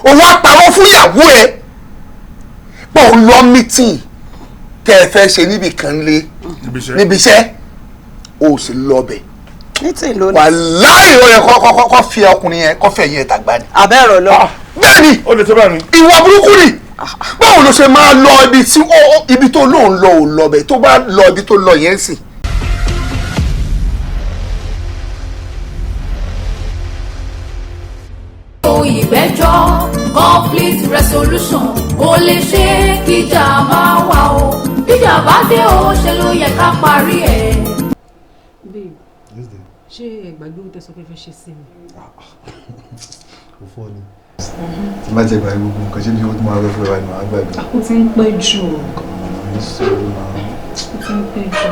Òun á parọ́ fún ìyàwó ẹ pé òun lọ meeting tẹ́ ẹ fẹ́ ṣe níbì kan lé níbi iṣẹ́, o sì lọ bẹ̀. Meeting ló ní. Wàláhì, ó yẹ kọ́ fi ọkùnrin yẹn kọ́ fẹ̀ yẹn tàgbà ni. Àbẹ́rọ̀ lọ. Bẹ́ẹ̀ni, ó lè tó bá mi. Ìwà burúkú ni. Báwo ló ṣe máa lọ ibi tí ibi tó lóun lọ ò lọ bẹ̀? Tó bá lọ ibi tó lọ yẹn sì. Ìgbẹ́jọ́ conflict resolution kò lè ṣe kíjà máa wà o. Bíjà bá dé o, ṣe ló yẹ ká parí ẹ̀. Babe, ṣé ẹ gbàgbé owó tẹ́ sọ pé fẹ́ ṣe sí mi? Kò fọ́ ni. Tí má jẹ́ gbàgbé gbogbo nǹkan, ṣé bí owó tó máa fẹ́ fún ẹ wá ni màá gbàgbé? Ó ti ń pẹ́ jù. Ní sọ̀rọ̀ náà. Ó ti ń pẹ́ jù.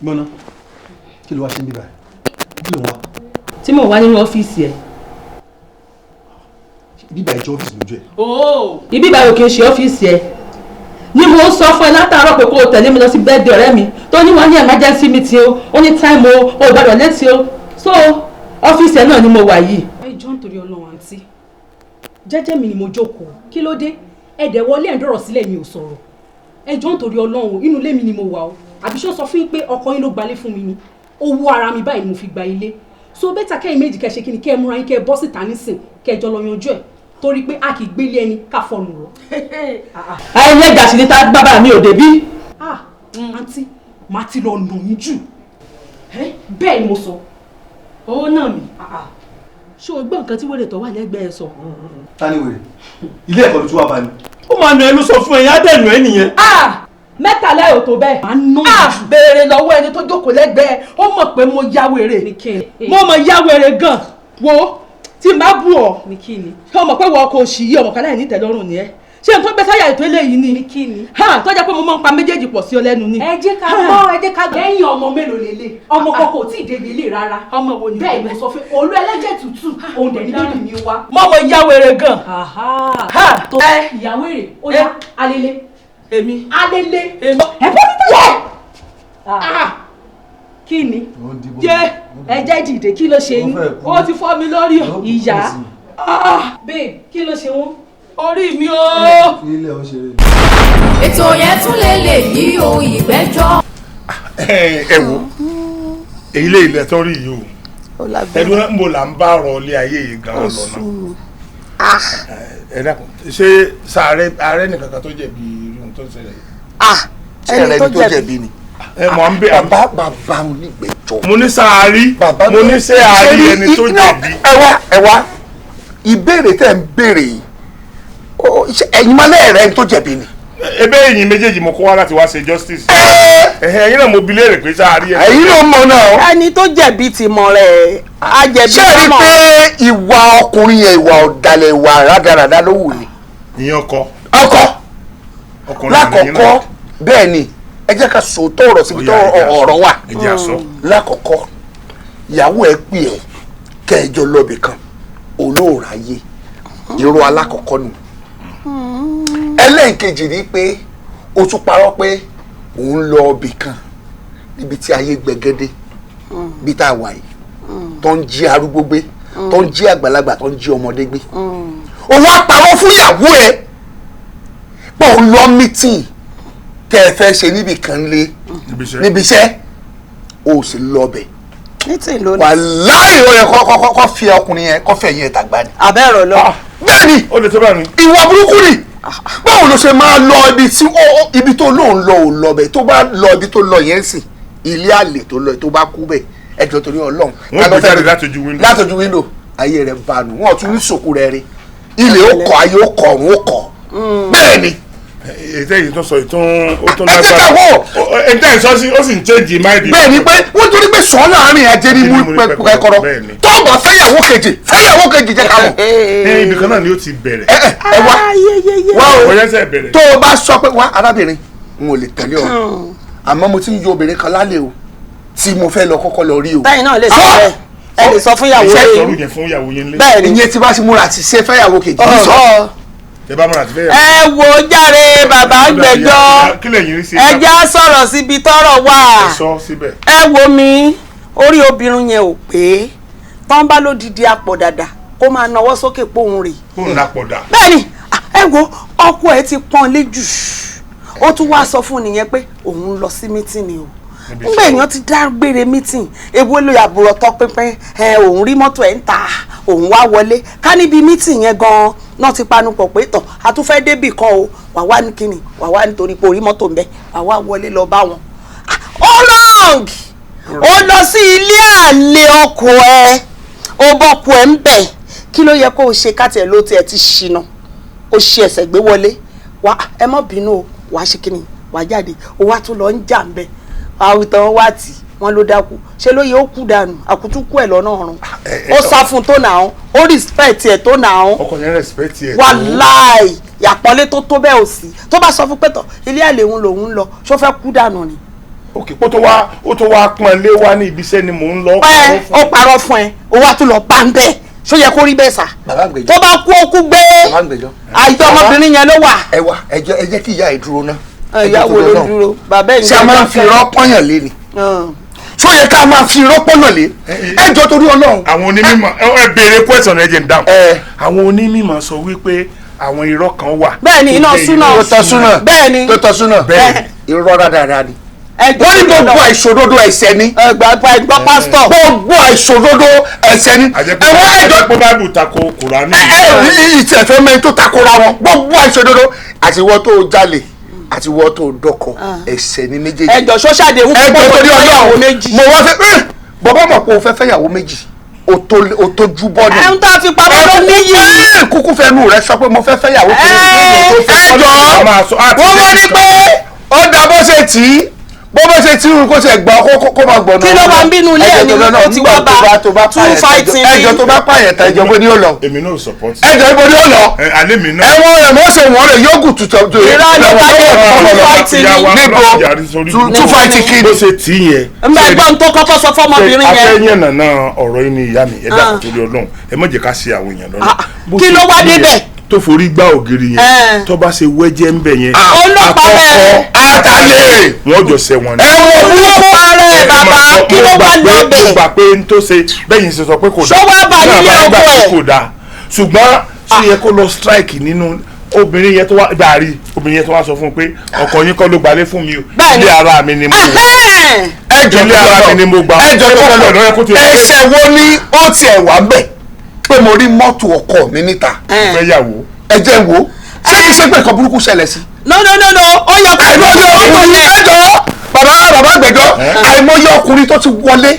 Gbọ́ná, kí ló wá ṣe ń bíbá? Kí ló ń wá? Tí mò ń wá nínú ọ́fíìsì ẹ̀. Bíbá ìjọ ọ́fíìsì lójú ẹ̀. Ooo, ibi ìbáyò kì í ṣe ọ́fíìsì ẹ̀ ni mo ń sọ fún ẹ látàárọ̀ pé kó o tẹ̀lé mi lọ sí birthday ọ̀rẹ́ mi tó ní wọ́n ní emergency meeting o, ó ní time o, o ò gbọ́dọ̀ létí o. So ọ́fíìsì ẹ̀ náà ni mo wà yìí. Ẹ jọ̀ọ́, nítorí Ọlọ́run, àǹtí, jẹ́jẹ́ mi ni mo jókòó. Kí ló dé? Ẹ dẹ̀ wọlé, ẹ̀ ń dọ̀rọ̀ sílẹ̀, mi ò sọ̀rọ̀. Ẹ jọ̀ọ́, nítorí Ọlọ́run, inú ilé mi ni mo wà o. Àbí ṣó sọ fún yín pé ọkọ yín ló gbalé fún mi ni? Owó ara mi báyìí ni mo fi gba ilé. So better kẹ́yìn méjì kẹ́ ṣe kí ni, kẹ́ ẹ múra yín, kẹ́ ẹ bọ́ síta nísìn, kẹ́ ẹ jọ lọ yanjú ẹ̀, torí pé a kì í gbélé ẹni ká fọnù rọ. Ayẹyẹ gàṣì ni tá bàbá mi ò débí. Ah, àǹtí, màá ti lọ nà yín jù. Bẹ́ẹ̀ ni mo sọ. Owó náà mi, ṣé o gbọ́ nǹkan tí wèrè tó wà lẹ́gbẹ̀ẹ́ sọ? Ta ni wèrè? Ilé ẹ̀kọ́ ló tún wà bá ní. Ó máa nà ẹ ló sọ fún ẹ yẹn, á dẹ̀ nù ẹ nìyẹn. Ah, mẹ́tàlá ò tó bẹ́ẹ̀. Màá ná Ah, yín jù. Béèrè lọ́wọ́ ẹni tó jókòó lẹ́gbẹ̀ẹ́, ó mọ̀ pé mo ya wèrè. Ní kí ni? Mo mọ̀ ya wèrè gan. Wo, tí n bá bù ọ́, Ní kí ni? ṣé o mọ̀ pé wọ́n kò sì yí ọmọ kan láì ní ìtẹ́lọ́rùn ni ẹ́? Ṣé n tó gbé sáyà ètò eléyìí ni? Ní kí ni? Ha, tó jẹ́ pé mo máa ń pa méjèèjì pọ̀ sí ọ lẹ́nu ni. Ẹ jẹ́ ká gbọ́, ẹ jẹ́ ká gbọ́. Lẹ́yìn ọmọ mélòó lélẹ̀? Ọmọ kan kò tí ì débi ilé rárá. Ọmọ wo ni? Bẹ́ẹ̀ ni mo sọ fún olú ẹlẹ́jẹ̀ tútù, òun dẹ̀ ní bíbí mi wá. Mo mọ̀ ya wèrè gan. Ha, Tó ẹ ìyàwó èrè ó yá alele. Èmi. Alele. Èmi. Ẹ bọ́ síta. Kí ni? Jẹ́. Ẹ jẹ́ dìde, kí ló ṣe yín? Ó ti fọ́ mi lórí. Ìyá. Ah, Babe, kí ló ṣe wọ́n? Orí mi o. Ilé ọ̀ ṣeré. Ètò yẹn tún lè lè yí o, ìgbẹ́jọ́. Ẹ wo èyí lè ilẹ̀ tó rí yìí o. Ó lágbára. Ẹdun náà ń bò là ń bá ọ̀rọ̀ ilé ayé yìí gan-an Ó lọ sú náà. mi. Ẹ dákun, ṣé sàárẹ̀ ààrẹ nìkan kan tó jẹ̀bi irú ohun tó ń ṣẹlẹ̀ yìí? Ah, Ṣé ẹni ẹni tó tó jẹ̀bi. jẹ̀bi ni? Ẹ mọ̀ ń bẹ. Bàbá, bàbá onígbẹ̀jọ́. Mo ní sàárì Bàbá mo ní ṣé àárí ẹni tó jẹ̀bi. Ẹ wá, ẹ wá, ìbéèrè tẹ́ ń béèrè yìí, ẹ̀yin máa lẹ́ẹ̀rẹ́ ẹni tó jẹ̀bi ni. Ebe ẹ̀yin méjèèjì mo kó wá láti wá ṣe justice. Ẹ̀yin náà mo bi léèrè pé sàárì ẹ̀. Ẹ̀yin ló mọ̀ náà. Ẹni tó jẹ̀bi ti mọ̀ rẹ̀, á jẹ̀bi Ṣé ẹ rí i mọ̀. pé ìwà ọkùnrin yẹn, ìwà ọ̀dàlẹ̀, ìwà rádaràda ló wù ni? Ìyẹn ọkọ. Ọkọ. Ọkùnrin àná yín Lákọ̀ọ́kọ́ náà. bẹ́ẹ̀ ni, ẹ jẹ́ ká sòótọ́ ọ̀rọ̀ síbi tó Ó yá, ẹ jẹ́ á sọ. ọ̀rọ̀ wà. Ẹ jẹ́ á sọ. Lákọ̀ọ́kọ́, ìyàwó ẹ pè ẹ́ kẹjọ lọ́bì kan, olóòráyé, irú alákọ̀ọ́kọ́ nù. Ẹlẹ́ǹkejì ni pé o tún parọ́ pé òun lọ ọbì kan níbi tí ayé gbẹgẹdẹ bí tá a wà yìí, tó ń jí arúgbó gbé, tó ń jí àgbàlagbà, tó ń jí ọmọdé gbé. Òun á parọ́ fún ìyàwó ẹ pé òun lọ meeting tẹ́ ẹ fẹ́ ṣe níbì kan lé Níbi iṣẹ́. níbi iṣẹ́, o sì lọ bẹ̀. Meeting ló ní. Wàláhì, ó yẹ kọ́ fi ọkùnrin yẹn kọ́ fẹ̀ yẹn tàgbà ni. Àbẹ́rọ̀ lọ. Bẹ́ẹ̀ni, Ó lè tó bá mi. ìwà burúkú ni. Báwo ló ṣe máa lọ ibi tí ibi tó lóun lọ ò lọ bẹ̀? Tó bá lọ ibi tó lọ yẹn sì, ilé àlè tó lọ, tó bá kú bẹ̀, ẹ jọ̀ọ́, torí Ọlọ́run. Wọ́n gbé jáde láti ojú window. Láti ojú window, ayé rẹ̀ bá nu, wọn ò tún ní sòkú rẹ̀ rí. Ilé ó kọ, ayé ó kọ, ọ̀run ó kọ. Bẹ́ẹ̀ ni. Ètò èyí tó sọ ìtún ó tún Ẹ jẹ́ ká wò. Ètò ìsọ sí ó sì ń change mind. Bẹ́ẹ̀ ni, pé wọ́n torí pé sọ láàrin ajé ní mú pẹ́kọ́rọ́. Bẹ́ẹ̀ ni. Tó bá fẹ́yàwó kejì, fẹ́yàwó kejì, jẹ́ ká mọ̀. Ẹ ibì kan náà ni ó ti bẹ̀rẹ̀. Ẹ wá wá o. Ọ̀yẹ́sẹ̀ bẹ̀rẹ̀. Tó o bá sọ pé wá, arábìnrin, n ò lè tẹ̀lé ọ, àmọ́ mo ti ń yọ obìnrin kan lálẹ́ o tí mo fẹ́ lọ kọ́kọ́ lọ rí o. Bẹ́ẹ̀ náà lè sọ bẹ́ẹ̀, ẹ lè sọ fún ìyàwó Iṣẹ́ yín. ìtọ́rù yẹn fún ìyàwó yẹn lé. Bẹ́ẹ̀ ni. Ìyẹn tí bá ti múra àti ṣe fẹ́yàwó kejì Ọ̀, sọ ọ̀. Ẹ bá múra àti fẹ́ yàwó. Ẹ wo jàre bàbá gbẹ́jọ́, Kí lẹ̀yin rí sí? ẹ já sọ̀rọ̀ síbi tọ́rọ̀ wà. Ẹ sọ síbẹ̀. Ẹ wo mi, orí obìnrin yẹn ò pé tán bá lódìdí apọ̀ dàda kó máa nawọ́ sókè póun rè. Kóun lápọ̀dà. Bẹ́ẹ̀ni, ẹ wo, ọkọ ẹ ti pọ́n lé jù, ó tún wá sọ fún nìyẹn pé òun lọ sí meeting o. Nígbà èèyàn ti dágbére meeting, ewu ló yàbùrọ̀ tọpinpin ẹ, òun rí mọ́tò ẹ̀ ń ta, òun wá wọlé ká níbi meeting yẹn gan-an náà ti panupọ̀ pé tọ̀ a tún fẹ́ débì kan o, wà wá ní kíni, wà wá nítorí pé orí mọ́tò ń bẹ, wà wá wọlé lọ bá wọn. Ó wrong. Ó lọ sí ilé àlè ọkọ ẹ, ó bọ́kọ ẹ ń bẹ̀. Kí ló yẹ kó o ṣe? Káàtì ẹ ló tiẹ̀ ti ṣìnà, ó ṣe ẹsẹ̀ gbé wọlé wá, ẹ má bínú o, wàá ṣe kíni, wàá jáde, ó wá tún lọ ń jà ń bẹ. Àwùtàn wá tì wọ́n ló dákú, ṣe ló yẹ ó kú dànù, àkútúkú ẹ̀ lọ́nà ọ̀run. Ó sá fún tó nà án, ó respect ẹ̀ tó nà án. Ọkọ yẹn respect ẹ̀ tó. Wàláì, àpọ́nlé tó tó bẹ́ẹ̀ ò sí. Tó bá sọ fún pẹ́tọ̀ ilé àlè òun lòun ń lọ, ṣó fẹ́ kú dànù ni? Ok, kó tó wá, ó tó wá pọ́n lé wá ní ibiṣẹ́ ni mò ń lọ. Ẹ ó parọ́ fún ẹ, ó wá tún lọ bá ń bẹ́ẹ̀. Ṣó yẹ kó rí bẹ́ẹ̀ sà? Bàbá àgbẹjọ́. Tó bá kú, ó kú gbé. Bàbá àgbẹjọ́. Àìjọ ọmọbìnrin yẹn ló wà. Ẹ wá, ẹ jẹ́ kí ìyá yìí dúró ná. Ìyá wo ló dúró? Bàbá ẹ̀ ń Ṣé a máa ń fi irọ́ pọ́nyàn lé ni? Ṣó yẹ ká máa fi irọ́ pọ́nyàn lé? Ẹ jọ, torí Ọlọ́run. Àwọn onímọ̀, ẹ béèrè question, ẹ jẹ́ n dáhùn. Àwọn onímọ̀ sọ wípé àwọn irọ́ kan wà. Bẹ́ẹ̀ni, iná tó jẹ́ súnà. irọ́ Tó tọ́ súnà. Bẹ́ẹ̀ni. Tó tọ́ súnà. Bẹ́ẹ̀ni. Irọ́ rádaràda ni. Wọ́n ní gbogbo àìṣòdodo ẹ̀ṣẹ̀ ni. Ẹgbà pásítọ̀. Gbogbo àìṣòdodo ẹ̀ṣẹ̀ ni. Ẹ̀wọ́n ẹ̀jọ̀ pé Báìbù tako Kùránì. Ẹ ìtẹ̀fẹ́ mẹ́rin tó takora wọn. Gbogbo àìṣòdodo, àti ìwọ tó jalè àti ìwọ tó dọ́kọ, ẹ̀ṣẹ̀ ni méjèèjì. Ẹjọ sọ́sàdé wúkú Ẹjọ́, torí fẹ́yàwó Ọlọ́run méjì. Mo wá fẹ́ bọ́bá mọ̀ pé o fẹ́ fẹ́yàwó méjì, o tó jú bọ́ ni. Ẹ̀ ń tá a fi pamọ́ ló níyì. Ẹ kúkú fẹnu rẹ sọ pé mo fẹ́ fẹ́yàwó Ẹ ẹjọ́. Wọ́n wọ́n ní pé ó da bó ṣe tì í, bó ṣe tí irun kó ṣe gbọ́ kó máa gbọ̀nà. Kí ló máa ń bínú ilé ẹ̀ ní ó ti wá bá two fighting ní. Ẹjọ́, tó bá pààyàn tán, ẹjọ́ bó ní ó lọ? Èmi náà support. Ẹjọ́, ibo ní ó lọ? Ẹ alẹ́ mi náà. Ẹ̀wọ̀n rẹ̀ mọ́ ṣe wọ́n rẹ̀ yóò gùn tutù. Irọ́ ló bá dé, two fighting ní. Níbo? Two fighting kí Bó ni? ṣe tì í yẹn. Ń bẹ gbọ́n tó kọ́kọ́ sọ fọ́mọbìnrin yẹn. Afẹ́yẹn nàná ọ̀rọ̀ yìí ni ìyá mi, ẹ dákun torí Ọlọ́run, ẹ má jẹ́ ká ṣe àwọn èèyàn lọ́nà. Bó Kí ṣe ló wá tì í yẹn, débẹ̀? tó forí gbá ògiri yẹn, tó bá ṣe wẹ́jẹ́ ń bẹ̀ yẹn, Ọlọ́pàá bẹ́ẹ̀. Àtàlẹ́. Wọ́n jọ ṣẹ̀wọ̀n ni. Ẹ̀wọ̀n burúkú. Parẹ́ bàbá, kí ló wá lọ́bẹ̀? Mo gbà pé n tó ṣe bẹ́yìn ṣe sọ pé kò Ṣó wá bá náà nílé bá gbà ọkọ pé ẹ̀? kò dáa, ṣùgbọ́n ṣé yẹ kó lọ strike nínú obìnrin yẹn tó wá gbà rí obìnrin yẹn tó wá sọ fún un pé ọkọ yín kọ́ ló gbalé fún mi o, Bẹ́ẹ̀ni. ilé ara mi ni mo wà, Ẹhẹ́n. Ẹjọ́, ilé ara mi ni mo gbà. Ẹjọ́ tó Ọkọ lọ ẹ̀ kó tiẹ̀ ẹ̀ṣẹ̀ wo ni ó tiẹ̀ wà bẹ̀ pé mo rí mọ́tò ọkọ mi níta? Fẹ́ yàwó. Ẹ jẹ́ n wò, ṣé kìí ṣe pé nǹkan burúkú ṣẹlẹ̀ sí? No, no, no, no, ó yẹ kó Àìmọye ọkùnrin, ẹjọ́, bàbá gbẹ̀jọ́, àìmọye ọkùnrin tó ti wọlé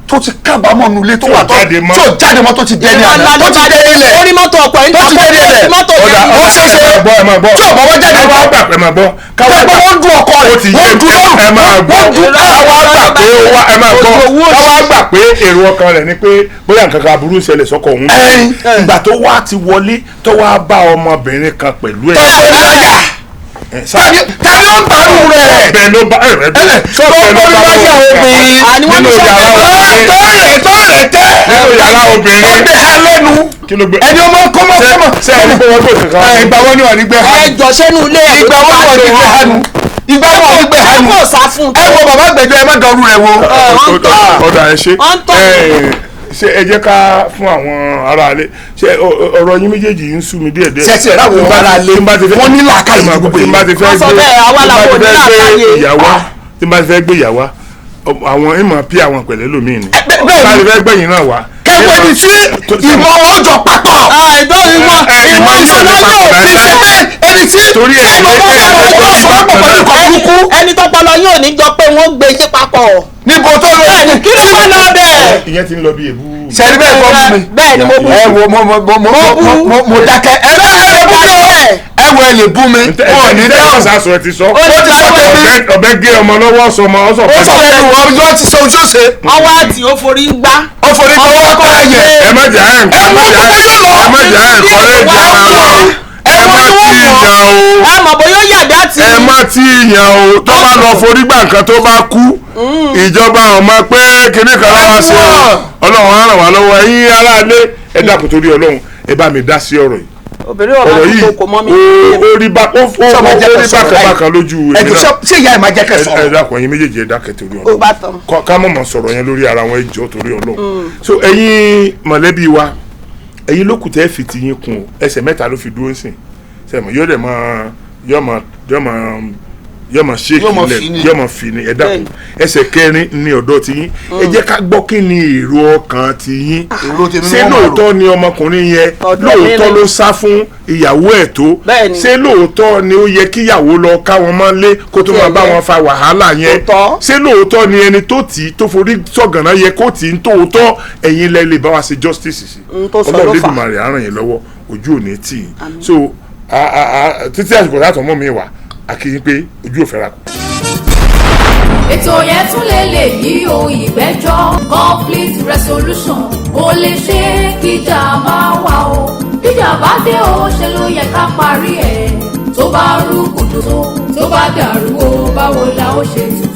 tó ti kábàámọ̀ nulẹ̀ tó wà Tí ò jáde mọ́. tí ò jáde mọ́, tó ti dẹni àná, tó ti dẹni ilẹ̀, Orí mọ́tò ọkọ̀ ẹ̀ ń tó ti dẹni ilẹ̀. mọ́tò Ọ̀dà, yẹn. Ó ṣeé ṣe ẹ gbọ́, ẹ máa gbọ́. tí ò bá wá jáde Káwá mọ́ gbà pé, ẹ máa gbọ́, káwá tẹ́gbọ́n gbà wọ́n dún ọkọ rẹ̀, ó ti yé wọ́n dún lọ́rùn, ẹ máa gbọ́, wọ́n dún. káwá gbà pé ó wá, ẹ máa gbọ́, káwá gbà pé èrò ọkàn rẹ̀ ni pé bóyá nǹkan kan aburú ń ṣẹlẹ̀ sọ́kọ òun. Ẹyin. Ìgbà tó wá ti wọlé tó wá bá ọmọbìnrin kan pẹ̀lú ẹ̀. Tó ṣe láyà. Tani ó ń gbàrú rẹ̀? Bẹ́ẹ̀ ló bá ẹ rẹ Tó ń borí láyà obìnrin. Àní wọ́n ní nínú sọ yàrá obìnrin. Tó rẹ̀ tó rẹ̀ tẹ́. Nínú yàrá obìnrin. Ó gbé ha lẹ́nu. Kí ló gbé? Ẹni ọmọ kọ́mọ kọ́mọ. Ṣé ẹni pé wọ́n gbé kankan? Ẹ, ìgbà wo ni wà ní gbé ha? Ẹjọ́, sẹ́nu ilé ẹ̀ Ìgbà wo ni wà ní gbé ha nu? Ìgbà wo ni gbé ha nu? Kò sá fún un. Ẹ wo bàbá gbẹjọ, ẹ má dọrú rẹ wo. Ọ̀dà, ẹ ṣe. Wọ́n ń tọ́. Ẹ, ṣé ẹ jẹ́ ká fún àwọn aráalé, ṣé ọ̀rọ̀ yín méjèèjì ń sú mi díẹ̀ díẹ̀. Ṣé tiẹ̀ ráwọn aráalé, Tí n bá ti fẹ́- wọ́n ní làákàyè ju gbogbo tí n bá ti fẹ́ Wọ́n sọ gbé bẹ́ẹ̀, àwa tí n bá làwọn ti ò ní fẹ́ gbé làákàyè. ìyàwó, tí n bá ti fẹ́ gbé ìyàwó, àwọn ìmọ̀ pí àwọn pẹ̀lẹ́ lómi ni. Bẹ́ẹ̀ tí n bá ni. ti fẹ́ gbẹ̀yìn náà wá. Kẹwọ́ ẹni tí ìmọ̀ wọn jọ papọ̀. Àìdọ́ ìmọ̀ Ìmọ̀ ìṣẹ̀lẹ̀ papọ̀ yóò fi ṣe pé ẹni tí Torí ẹ̀- ìmọ̀ wọn jọ papọ̀ pẹ̀lú nǹkan burúkú. Ẹni tó pọlọ yóò ní jọ pé wọ́n gbé yín papọ̀. Níbo tó lọ? Bẹ́ẹ̀ni, kí ló wá lọ bẹ́ẹ̀? Ìyẹn ti ń lọ bí èbú. Sẹ́ni bẹ́ẹ̀ kọ́ fún mi. Bẹ́ẹ̀ ni mo bú. Ẹ wo, mo dákẹ́. Ẹ bá ẹ lè bú mi o. Ẹ wo, ẹ lè bú mi. Wọn ò ní dáhùn. Sásọ ẹ ti sọ. Ó ti sọ tèmi. Ọ̀bẹ gé ọmọ lọ́wọ́ sọmọ ọsọ. Ó sọ ẹnu ọjọ́ ti sọ ojú ṣe. Ọwọ́ àti ó forí gbá. Ó forí gbọ́ wá pa ẹ̀yẹ. Ẹ má jà ẹ̀ ń Ẹ wọ́n tó yóò lọ. Ẹ má jà ẹ̀ kọ́rẹ́ ìjà ara wa. Ẹ má tí ì yàn o. Ẹ mọ̀ bóyá ó yàdá tì Ẹ má tí ì yàn o. Tó bá lọ forí gbà nǹkan tó bá kú, ìjọba ò mọ̀ pé kinní kan lọ́wọ́ sí o. Ọlọ́run á ràn wá lọ́wọ́. Ẹ̀yin aráalé, ẹ dákun torí Ọlọ́run, ẹ bá mi dá sí ọ̀rọ̀ yìí. Obìnrin ọba Ọ̀rọ̀ yìí tó kò mọ́ mi. ó rí bá ó Ṣé ọmọ jẹ́ ó kẹ́ rí sọ̀rọ̀ bákan báyìí? bákan lójú Ẹ èmi jọ̀ọ́, náà. ṣé ìyá ẹ̀ máa jẹ́ kẹ́ Ẹ sọ̀rọ̀? dákun, ẹ̀yin méjèèjì, ẹ dákẹ́ torí Ó Ọlọ́run. bá tán. Ká mọ̀ mọ̀ sọ̀rọ̀ yẹn lórí ara wọn, ẹ jọ̀ọ́ torí Ọlọ́run. So ẹ̀yin mọ̀lẹ́bí wa, ẹ̀yin ló kù tẹ́ fi tiyín kún o. Ẹsẹ̀ mẹ́ta ló fi dúró sìn sẹ́mi, yóò dẹ̀ máa yóò máa ṣéèkì Yóò máa lẹ̀ fi ni. Yóò máa fi ni. Ẹ dákun, ẹsẹ̀ kẹrin ní ọ̀dọ̀ tiyín. Ẹ jẹ́ ká gbọ́ kí ni èrò ọkàn tiyín. Èrò tèmi Ṣé wọ́n máa rò. lóòótọ́ ni ọmọkùnrin yẹn Ọ̀dọ̀ mi lóòótọ́ ni. ló sá fún ìyàwó ẹ̀ tó? Bẹ́ẹ̀ni. Ṣé lóòótọ́ ni ó yẹ kíyàwó lọ káwọn máa lé kó tó Tiẹ̀ máa bá yẹ. wọn fa wàhálà yẹn? Kò tọ́. Ṣé lóòótọ́ ni ẹni tó tì í tó forí sọ̀gànná yẹ kó tì í ń tóòótọ́? Ẹ̀yin lẹ lè bá wa ṣe justice sí. N tó sọ ló Ọlọ́run fà. Lédùmarè á ràn yín lọ́wọ́, ojú ò ní tì í. So títí àsìkò látọ̀ mọ́ mi wà, a kí yín pé ojú ò fẹ́ra kù. Ètò yẹn tún lè lè yí o. Ìgbẹ́jọ́, conflict resolution, kò lè ṣe kíjà máa wà o. Bíjà bá dé o, ṣe ló yẹ ká parí ẹ̀. Tó bá rú kùdù, tó bá dàrú o, báwo la ó ṣe tù.